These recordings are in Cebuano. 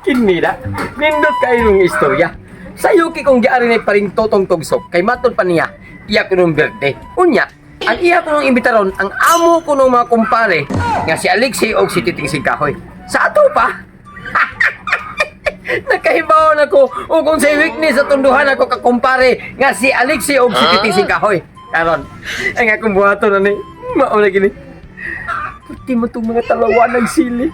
Kinila, nindot kayo nung istorya. Sayo kay kung giari ni paring Totong Tugsok, kay matod pa niya, iya ko nung birthday. Unya, ang iya ko nung imbitaron, ang amo ko nung mga kumpare, nga si Alexi o si Titing Singkahoy. Sa ato pa, nakahibaw na ko o kung sa weakness sa tunduhan ako kakumpare nga si Alexi o si Titing Singkahoy. Karon, ang akong buhaton na ni, mao na gini. Puti mo itong mga talawa ng sili.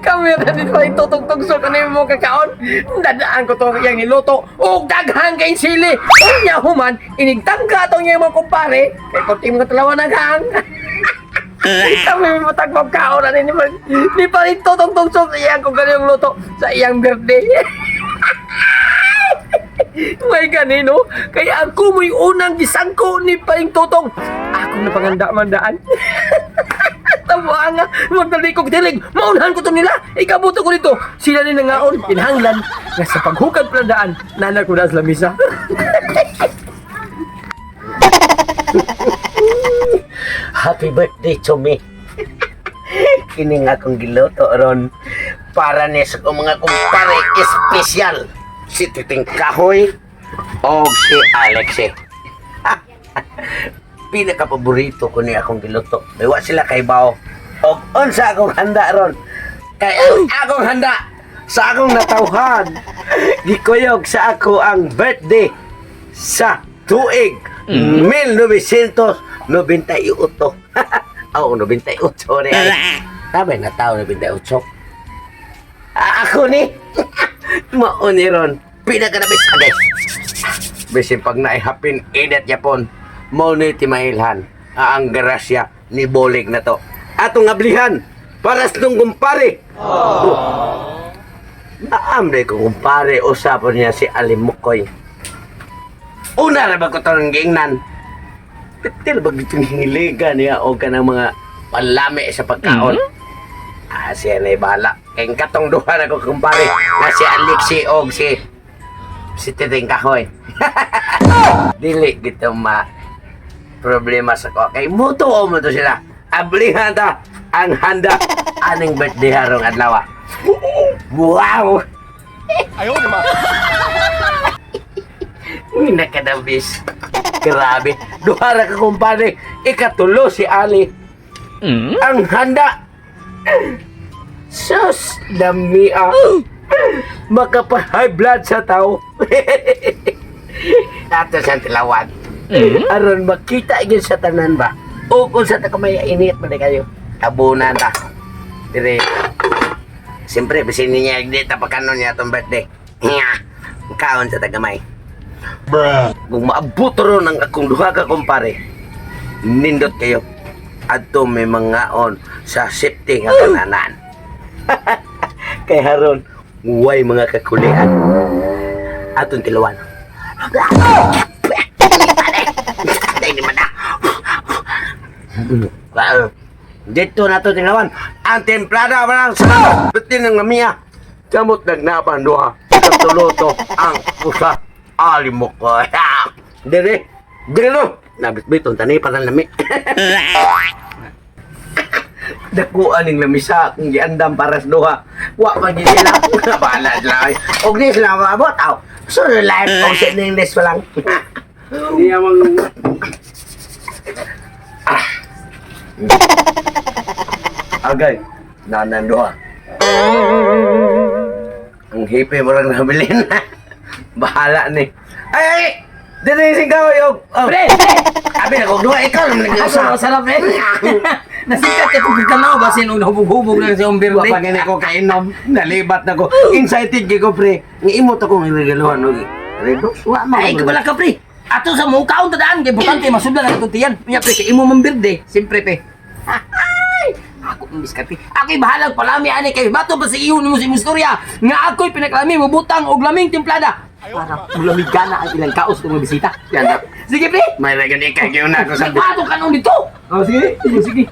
Kami na din pa itutugtog sa kanil mo kakaon. Dadaan ko to yang niluto. O daghang kay sili. Unya human, inigtangka tong iyang mga kumpare. Kay puti mga talawa ng hang. Kami may matagpag kaon na ni ni pa rin tutugtog sa iyang kung ganyan luto sa iyang birthday. May ganino, kaya ako mo'y unang gisangko ni Paring Totong. Akong napanganda mandaan. Tawa nga, magdali kong tilig. Maunahan ko to nila. Ikabuto ko nito. Sila ni nangaon, kinahanglan. Nga sa paghukad palandaan, nana ko na sa lamisa. Happy birthday to me. Kini nga akong giluto ron para ni sa akong mga kumpare espesyal. Si Titing Kahoy o si Alex. Pinakapaborito ko ni akong giluto. May wa sila kay bao. Og unsa akong handa ron? Kay ang akong handa sa akong natawhan. Gikuyog sa ako ang birthday sa tuig 1998. Oo, 98 ni ay. Tama na tao 98. Ah, ako ni. Mao ni ron. Pinakanabis agay. Bisin pag naihapin init yapon, mao ni timailhan. Ah, ang grasya ni Bolig na to. Atong ablihan para sa itong kumpare. Oh. Naamre ko kumpare, usapon niya si Alimukoy. Una ra ba ko tarong giingnan? Pitil ba gitong hiligan niya o kanang mga palami sa pagkaon? Ah, siya na bahala. Kaya katong duha na ko kumpare na si Alexi og si si Titing Kahoy. Dili gito ma problema sa ko. Kay muto o mo to sila. Ablihan ta ang handa aning birthday harong adlaw. Wow! Ayaw naman. Uy, nakadabis. Grabe. Duha ra ka kumpare. Ikatulo si Ali. Ang handa. Sus, dami ah. Makapa-high blood sa tao. Ato sa tilawan. Aron makita gyud sa tanan ba. O kung sa takamay init man kayo. Tabunan ta. Dire. Siyempre, bisin niya di tapakanon niya atong birthday. Nga. Kaon sa tagamay. Bruh. Kung maabot ron ang akong duha ka kumpare, nindot kayo. Adto may mangaon sa safety nga kananan. Kay haron, way mga kakulian. Atong tilawan. Well, dito na to tilawan. Ang templada walang sarap. Bitin ng lamiya. Kamot nagnapan duha. Katuloto ang usa alimok ko. Dire. Dire no. Nabitbiton tani para lami. Dakuan ning lamisa kung giandam para sa duha. Wa pa gyud sila. Bahala sila. Og di sila maabot aw. So life og sa English pa lang. Niya mang Agay, nanan duha. Ang hipe mo lang nabilin. Bahala ni. Ay, ay! Dili singkaw yung... Oh. Pre! Pre! Abi na kog duha, ikaw naman Ako nag-usa. masarap eh. Nasikat ka itong tanaw, basin og nahubog-hubog na sa iyong Wa birthday. pa gani ko kainom. Nalibat na ko. Excited kay ko pre. Nga imo to kong regaluhan og redos. Wa man. Ay, kabala ka, pre. Ato sa mong kaon tadaan, kay importante masudlan ang atong tiyan. Unya, pre, kay imo man birthday, siyempre, pre. Ay, ako ang diskarte. Ako'y bahalag palami ani kay bato pa sa iyo nimo sa imong istorya nga ako'y pinakalami mo butang og laming timplada para mulamig gana ang ilang kaos ng mga bisita. Yan na. Sige, pre. May regan ikay gyud na ko sa Nagbato ka nung dito. Oh, sige, sige, sige.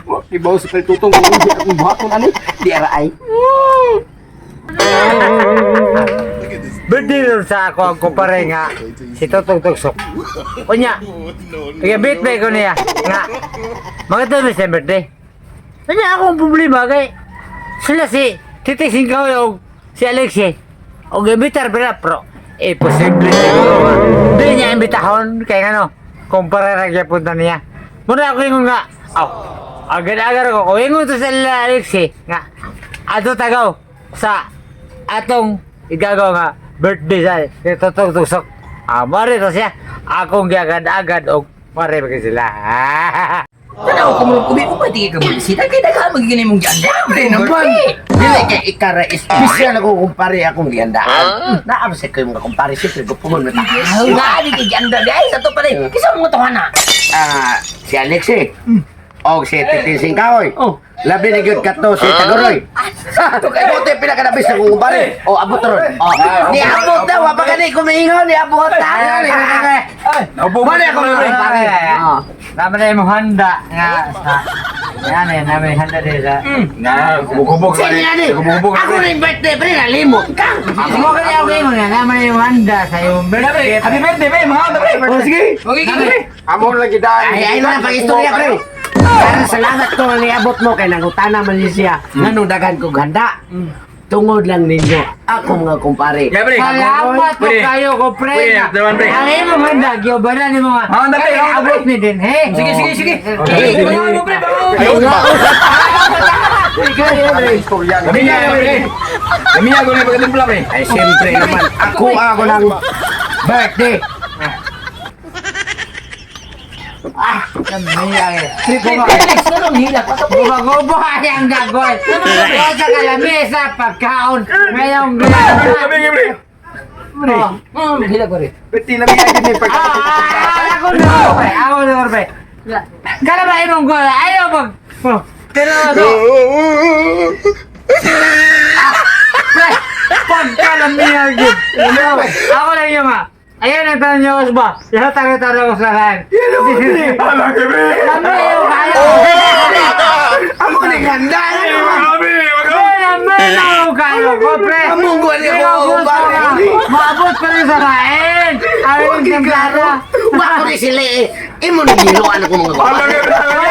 Wa kibaw sa tutong kung hindi akong buhaton ani, di ara ay. Birthday ron sa ako ang kumpare nga si Totong Tugsok. Unya, kaya birthday ko niya nga. Mga to sa birthday. Kanya akong problema kay sila si Titi Singkaw og si Alexi. Og imbitar pero pero imposible siguro nga. Di niya imbitahon kay ngano kumpara ra gyapon ta niya. Muna ako ingon nga, aw, agad-agad ako. Kung ingon to sa ila Alexi nga ato tagaw sa atong igagaw nga birthday sa kay Totong Tugsok. Ah, mare to siya. Akong giagad-agad og mare ba sila. Tanaw ko mo ubi ubi di ka bulisita kay daghan magiging imong gianda. Pre naman. Dili kay ikara espesyal ako kumpare akong gihandaan. Naa ba sa kayo mga kumpare siyempre gupungon na ta. Nga di kay gianda di ay sa to pa rin. Kisa mo to na. Ah, si Alex eh. Og si Titin Singkahoy. Oh. Labi na gyud kato si Tagoroy. Ito kay Buti pinakanabis na kong kumpare. O abot ron. O, niabot na wa pa gani kumiingon niabot na. Naubo Mali ako mga kumpare. Oh. Naman na imong handa nga sa yan eh, namin handa din sa Na, hubog-hubog. Sino yan eh? Hubog-hubog. Ako na yung birthday pre, nalimot ka. Ako mo kaya ako ingon nga naman na imong handa sa imong birthday. Happy birthday, pre. Mga pre. Oh, sige. Magiging pre. Amon lagi dahil. Ay, ay na, pag-istorya pre. Pero salamat ko nga niabot mo kay nangutana man ni siya. Nganong daghan kog handa. Tungod lang ninyo, ako mga kumpare. Yeah, pre. Salamat po Pre. kayo ko pre. Pre, naman, pre. Ang imong handa giobanan nimo nga. Mga handa, pre, mga handa, pre. Abot ni din he. Sige, sige, sige. Okay. Eh, bangon mo, pre, bangon. Ayaw ba? Lamiya, pre. Lamiya ko na yung pagkatimpla, pre. Ay, siyempre naman, ako ako ng birthday. Lamiya eh. Pre, pre, Alex, nanong hilak pa to, pre. Gumagubo ay ang gagawin. Sa kalamesa pagkaon. Ngayong gabi. Lamiya, pre. Oh. Hilak pa, pre. Pwede lamiya gini pagkatimpla. Ah, ako na, pre. Ako na, pre. Kala ba imong goal? Ayaw mag... Oh, Pero ano? Pre, pagkalamiya gyud. Ano? Ako lang yung ah. Ayan ang tanong niyo, ba? Lahat ang tanong ko sa lahat. Alaki, pre. Lamiya yung kayo. Ako ni handa. Grabe, Lamiya yung kayo ko, pre. Among goal ni Pero ako, gusto pare. ka, maabot pa rin sa kain. Ayaw yung Huwag templada. klaro. Wa ko ni sila eh. Imo ni giluan ako mga Alaki, kumpare. pre.